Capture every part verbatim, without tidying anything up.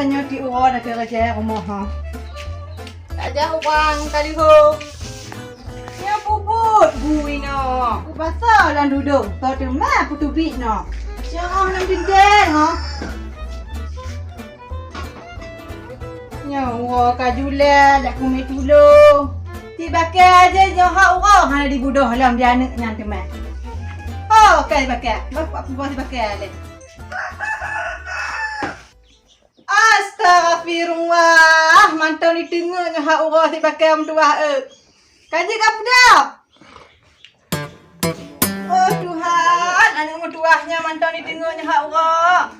Nyoe ti uroe dah keu racée rumoh ha. Tajak urang ka lihô. Nyoe pubut bu inoe. Kubasa lam dudong, toh teuma putubit noh. Nyoe lam dindeng ha. Nyoe uroe ka julai, jak kumé tulo. Si Bakée aja nyoe hak uroe hana dibudoh lom di aneuk nyan teuma. Oh, kai Bakée. Bah, bah, bah, si Bakée lé. Astagfirullah, mantong diteungeut nyoe hak uroe si Bakée meutuwah, eh. Ka jeuet ka pudah. Oh Tuhan, aneuk meutuwah nyoe mantong diteungeut nyoe hak uroe.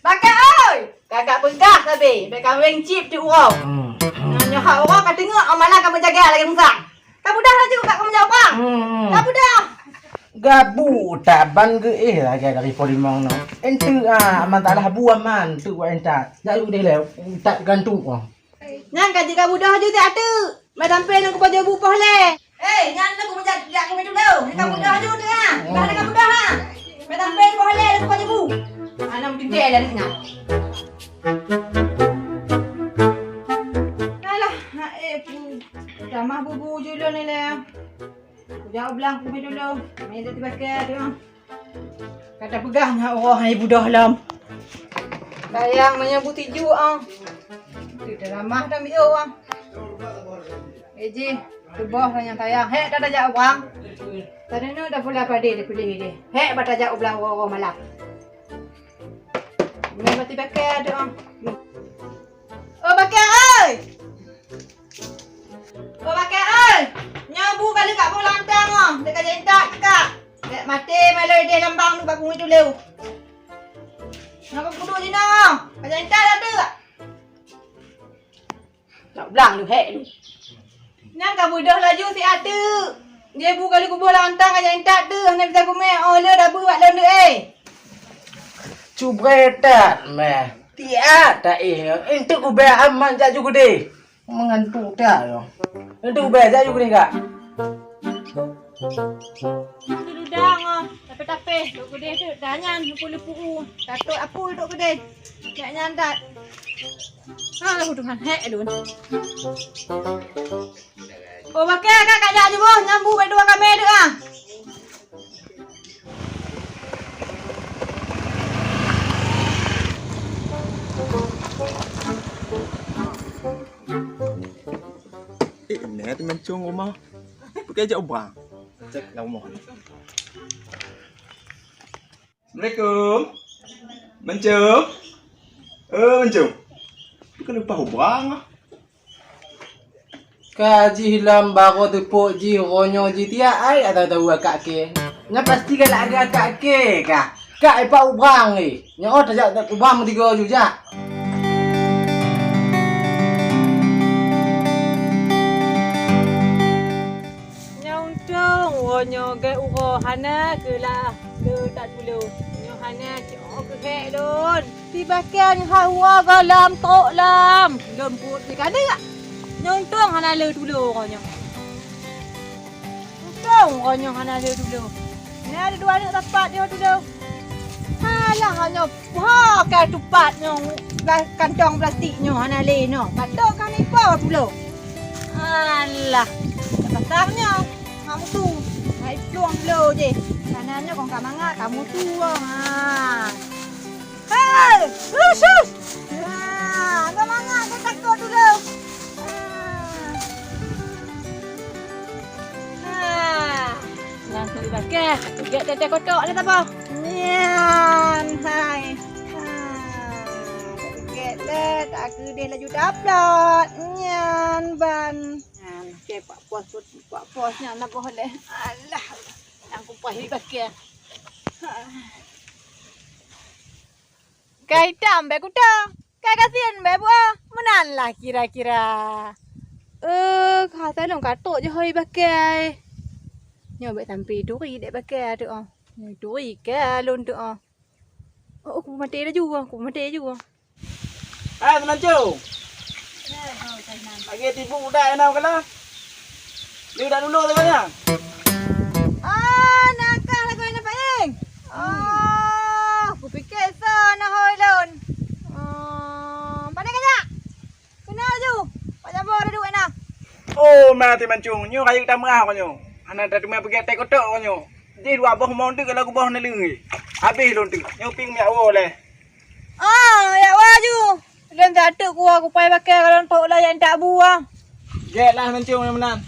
Bakée oi, kakak peugah sabe, bèk kaweng cit di uroe. Nyoe, nyoe hak uroe ka teungeut, oh malah ka meujaga lagèe musang. Ka pudah laju, ka kamu jawab, Bang. Hmm. Ka pudah. Gabu taban geuéh lagèe dari polimong nyoe. Enteuk ah, aman tak lah bu aman, enteuk wak entat. Jak lu deh lé, entat gantung ah. Nyan ka jeuet ka budoh laju siat teuk. Mat sampoe nang kupajoh bu poh lé. Eh, nyan nang kumeujak jak keumiet dulu. Nyan ka budoh laju teuk ah. Bah nang ka budoh ha. Mat sampoe poh lé nang kupajoh bu. Aneuk teuntèe lé nyan. Alah, hai pu. Tamah bubu ju lôn ilèe. Kujak u blang keumiet dulu. Mé dati bakée tu. Ka tapeugah ngon uroe hai budoh lom. Sayang meunyoe bu tiju ah. Tu dah ramah dah miôh ah. Eh ji, tuboh nyang sayang. Hék dah tajak u blang. Tadi nu dah pula padé dipiléh deh. Hék ba tajak u blang uroe-uroe malam. Mé mati bakée tu ah. Oh, bakée oi! Oh, bakée oi! Nyoe bu ka lheueh kak boh lantang oh, lheueh ka jintak cekak. Bèk maté malôi deh lambang nu bak kungui tuleu. Nyoe ka kuduek jinoe oh, ka jintak dah teuk. Nak blang lu hek lu. Nyan ka beudoh laju siat teuk. Jih bu ka lheueh kuboh lantang ka jintak teuh, hana bisa kumé, oh lé dah beuet bak lôn deuh eh. Cubre that meh. Tiat that eh. Enteuk kubèe aman jak ju keudeh. Mengantuk that loh. Enteuk kubèe jak ju keudeh kak. Nyan teududang oh, tapéh-tapéh dok keudeh tu. Dah nyan leupeu-leupeu u. Tatot apui dok keudeh. Jak nyan that. Alah Tuhan, hek lôn. Oh, bakée ka kajak jiboh nyang bu bak dua kamé tu ah. Eh, nè teumancong rumah. Pakai jak ubah. Cek lah rumah. Assalamualaikum. Mancung. Eh, Mancung. Tu kan upah ubang ah. Ka jih lam baro teupok jih ronyo jih tiak ai atau tahu akak ke. Nya pasti galak aga akak ke kah. Kak ipak ubang eh. Nyo oh tajak ubang mutiga ju jak. Nyang untông uroe nyoe gét uroe hana keulah le that tulo. Nyoe hana cok keuhek lôn. Sibakée nyoe hak uroe goh lom trok lom. Lôn buet di kaleuk. Nyoe untông hana le tulo uroe nyoe. Untông uroe nyoe hana le tulo. Nyoe ada dua aneuk sapat nyoe tulo. Alah nyoe. Ho ka tupat nyoe, pla-, kantong plastik nyoe hana lé nyoe. Patôt ka nipo tulo. Alah, pasang nyoe. Kamu tu, hai plueng tulo je. Kanan nyoe kong ka mangat, kamu tu. Ha. Hei, hush, hush. Ha, ka mangat, ka takot tulo. Ha. Ha. Nyan turi bakée, gét teuntée kotok lé saboh. Nyan hai. Ha, gét lé, tak keudeh laju taplot. Nyan ban. Nyan, oke, pak pos, pak pos nyan na boh lé. Alah, nyan kupaih bakée. Ha. Ka itam bèk kuto, ka gasien bèk buoh, meunan lah kira-kira. Eh, ka hase lôn ka trok jih hôi bakée. Nyoe bèk sampoe turi dek bakée tu oh. Nyoe turi ka lôn tu oh. Oh, kumaté laju oh, kumaté laju oh. Hai, Seumancong. Lagèe tibu udah enam kala. Dia udah dulu tu kan? Ah, nakah lagu aneuk Paeng. Oh, kupike soe na hôi lôn. Oh, Oh, ma ti mancung, nyoe rayeuk tameuah ko nyoe. Hana tateumé peugét tée kotok ko nyoe. Jih dua boh mong teuk lagu boh neuleueng. Habéh lôn teuk. Nyoe pieng miak woe lé. Ah, ya waju. Lôn tak teuk kuah kupai pakai kalau untuk layan tak buah. Gét lah mancung nyang meunan.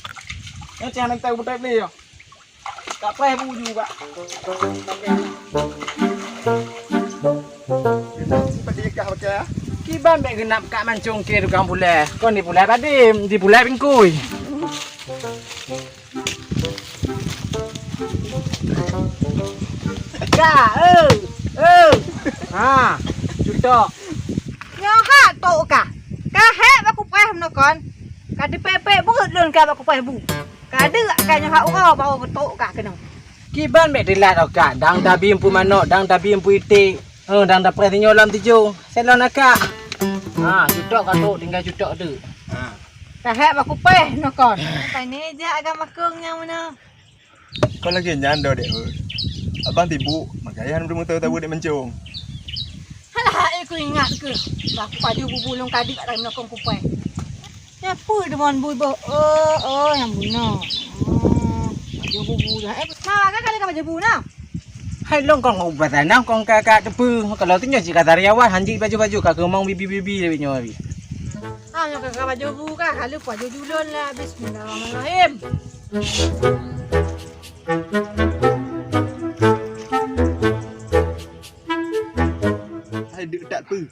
Nyoe cah nang teu beutôi beli yo. Tak preh bu ju bak. Simpan di kah pakai, ah. Kiban bék geunap kak mancung ke tukang pulai. Kon di pulai padé, di pulai bingkui. Ka, eh, eh. Ha, cutok. Nyoe hak tok kah? Ka hék bak kupreh meunoe kon. Ka dipék-pék buet lôn ka bak kupreh bu. Ka deuk ka nyoe hak uroe baru geutok kah keunoe. Kiban bék teulat oh kak, dang tabi empu manok, dang tabi empu iték. Eh, dang tapreh sinyoe lom tijong. Salon akak. Ha, cutok ka tok, tinggai cutok tu. Ha. Ka hék bak kupreh meunoe kon. Pane jak agam makong nyang meunoe. Kon lagée nyan do, Dek, eh. Abang tibuk, makajih hana meuteupeue tabu Dek Mancong. Halah, eh, ku ingat keuh. Bah, ku pajoh bubu lôn kadek atra meunokong kupai. Nyan peue deungon bu boh? Oh, oh, nyang bunoe. Oh, pajoh bubu dah. Eh, ma, ka kali ka pajoh bu na? Hai lôn kong ubat tanah kong kakak teupeu. Kalau tu nyoe cit kata riawan hanjeuet pajoh-pajoh ka keumong bibi-bibi lewat nyoe. Ah, nyoe ka, ka pajoh bu ka, ka lheueh pajoh julon lah. Bismillahirrahmanirrahim. Hai deuk that peue?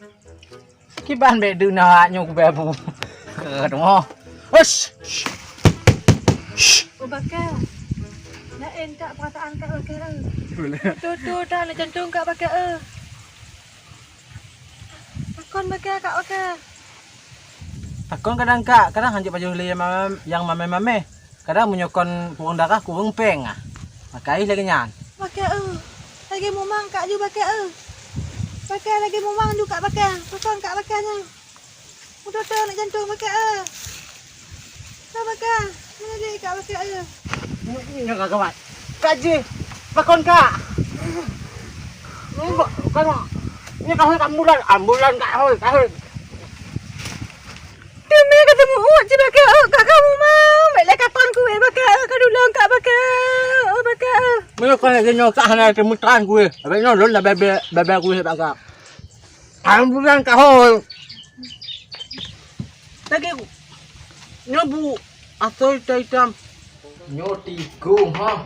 Kiban bék deuk na hak nyoe kubéh bu. Keu deungoe. Hush. Oh, Baka. Laén kak perasaan kak Baka, eh. Betul. Tuh, tuh, dah nak jantung kak Baka, eh. Pakon Baka, kak Baka? Pakon kadang kak, kadang hanjeuet pajoh lé nyang mamé-, nyang mamé-mamé. Kadang meunyoe kon kureueng darah, kureueng péng ah. Maka lagée nyan. Baka, eh. Lagée mumang kak ju Baka, eh. Baka lagée mumang ju kak Baka. Pakon kak Baka nyan? Mutoto nak jantung Baka, eh. Kak Baka, mana lé kak Baka, eh? Nyoe ka gawat. Kak jih, pakon kak? Nyoe ba-, kan, nyoe ka hôi ambulan, ambulan kak hôi, kak hôi. Teumé ka teumeu'uet cit Baka, eh, kak kamu mah. Bék lé katan kueh Baka, eh, ka dulong kak Baka, eh, Baka, eh. Meunyoe kon lagée nyoe kak hana teumeutran kueh. Abéh nyoe lôn dah bèe-bèe, bèe-bèe kueh bak kak. Alhamdulillah, kahôi. Lagée nyoe bu asoi itam-itam. Nyoe tikong, ha.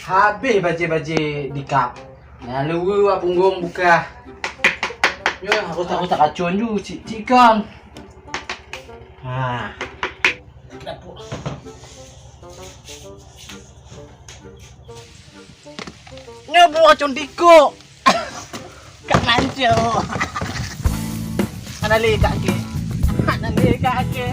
Habéh bajée-bajée dikap. Nyang luweue wak punggong bukah. Nyoe harôh takot racôn ju cit-cit kon. Ha. Nyoe bu racôn tikok. Kak mancung. Hana lé kak kèe. Hana lé kak kèe.